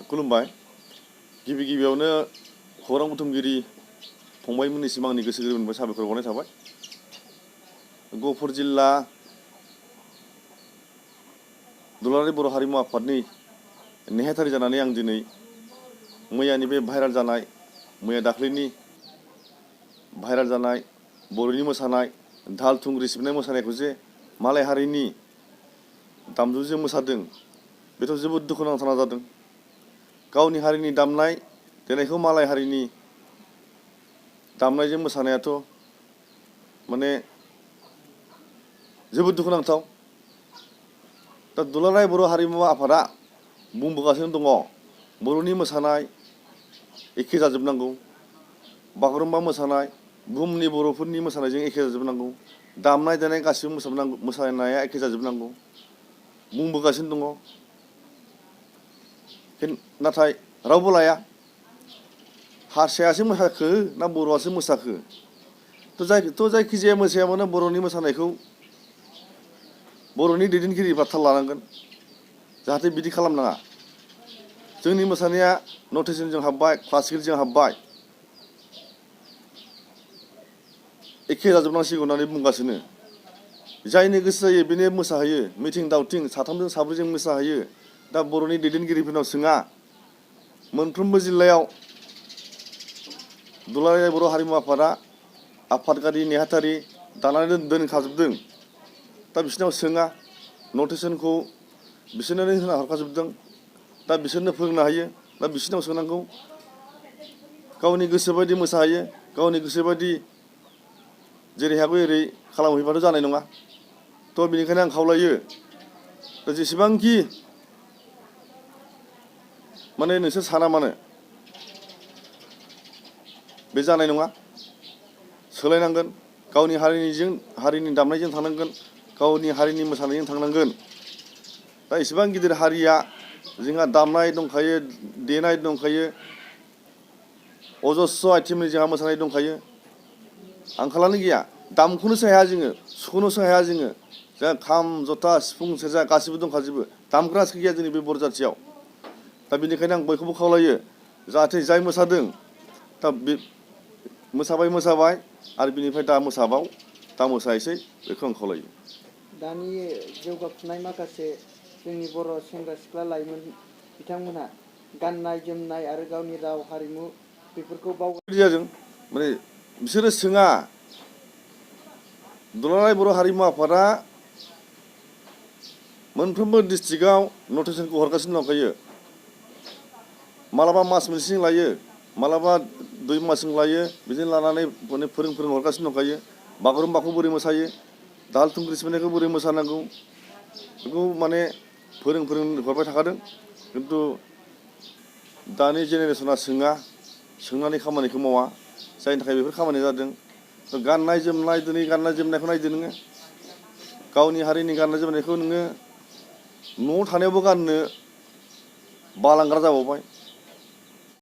खुलुमबाय। गिबियावनो खौरां बुथुमगिरि फंबायमोननिसिम आंनि गोसो गोरबोनिफ्राय साबायखर बावनाय थाबाय। गहपुर जिल्ला दुलाराय बर' हारिमु आफादनि नेहाथारि जानानै आं दिनै मैयानि बे भाइराल जानाय, मैया दाख्लैनि भाइराल जानाय बर'नि मोसानाय दाहाल थुंग्रि सिबनाय मोसानायखौ जे मालाय हारिनि दामजुजों मोसादों, बेथ' जोबोद दुखु नांथावना जादों। गावनि हारिनि दामनाय देनायखौ मालाय हारिनि दामनायजों मोसानायाथ' माने जोबोद दुखुनांथाव। दा दुलाराय बर' हारिमु आफादा बुंबोगासिनो दङ, बर'नि मोसानाय एखे जाजोबनांगौ, बागुरुम्बा मोसानाय बुहुमनि बर'फोरनि मोसानायजों एखे जाजोबनांगौ, दामनाय देनाय गासिबो मोसानाया एखे जाजोबनांगौ बुंबोगासिनो दङ। नाथाय रावबो लाया। हारसायासो मोसाखो ना बर'आसो मोसाखो? जायखिजाया मोसाया मानो बर'नि मोसानायखौ बर'नि दैदेनगिरिफ्रा थाल लानांगोन, जाहाथे बिदि खालामनाङा। जोंनि मोसानाया नटिसजों हाबबाय, क्लासिकेलजों हाबबाय, एखे जाजोबनांसिगौ होननानै बुंगासिनो। जायनो गोसो जायो बेनो मोसाहैयो, मिथिं दावथिं साथामजों साब्रैजों मोसाहैयो। दा बर'नि दैदेनगिरिफोरनाव सोङा। मोनफ्रोमबो जिल्लायाव दुलाराय बर' हारिमु आफादा आफादगिरि नेहाथारि दानानै दोनखाजोबदों। दा बिसोरनाव सोङा, नटिसखौ बिसोरनो होना हरखाजोबदों। दा बिसोरनो फोरोंनो हायो। दा बिसोरनाव सोंनांगौ। गावनि गोसो बायदि मोसाहैयो, गावनि गोसो बायदि जेरै हागौ एरै खालामहैबाथ' जानाय नङा। थ' बेनिखायनो आं खावलायो, जेसेबांखि माने नोंसोर साना मानो बे जानाय नङा। सोलायनांगोन, गावनि हारिनि दामनायजों थांनांगोन, गावनि हारिनि मोसानायजों थांनांगोन। दा इसेबां गिदिर हारिया जोंहा दामनाय दंखायो, देनाय दंखायो, अजस्र आइटेमनि जोंहा मोसानाय दंखायो, आंखालानो गैया। दामखौनोसो हाया जोङो, सुख'नोसो हाया जोङो। जोंहा खाम, जथा, सिफुं, सेरजा गासिबो दंखाजोबो, दामग्रासो गैया जोंनि बे बर' जाथियाव। दा बेनिखायनो आं बयखौबो खावलायो, जाहाथे जाय मोसादों दा बे मोसाबाय आरो बिनिफ्राय दा मोसायसै, बेखौ आं खावलायो। दानि जौगाफुनाय माखासे जोंनि बर' सेंग्रा सिख्ला लाइमोन बिथांमोनहा गाननाय जोमनाय आरो गावनि राव हारिमु बेफोरखौ जादों। माने बिसोरो सोङा। दुलाराय बर' हारिमु आफादा मोनफ्रोमबो डिस्ट्रिक्टआव नटिसखौ हरगासिनो दंखायो। मालाबा मास मोनसेजों लायो, मालाबा 2 मासजों लायो, बिदिनो लानानै माने फोरों हरगासिनो दंखायो। बागुरुम्बाखौ बोरै मोसायो, दाहाल थुंग्रि सिबनायखौ बोरै मोसानांगौ, बेखौ माने फोरों हरबाय थाखादों। खिन्थु दानि जेनेरेसना सोङा, सोंनानै खामानिखौ मावा, जायनि थाखाय बेफोर खामानिया जादों। गाननाय जोमनाय, दिनै गाननाय जोमनायखौ नायदो नोङो, गावनि हारिनि गाननाय जोमनायखौ नोङो न'आव थानायावबो गाननो बालांग्रा जाबावबाय।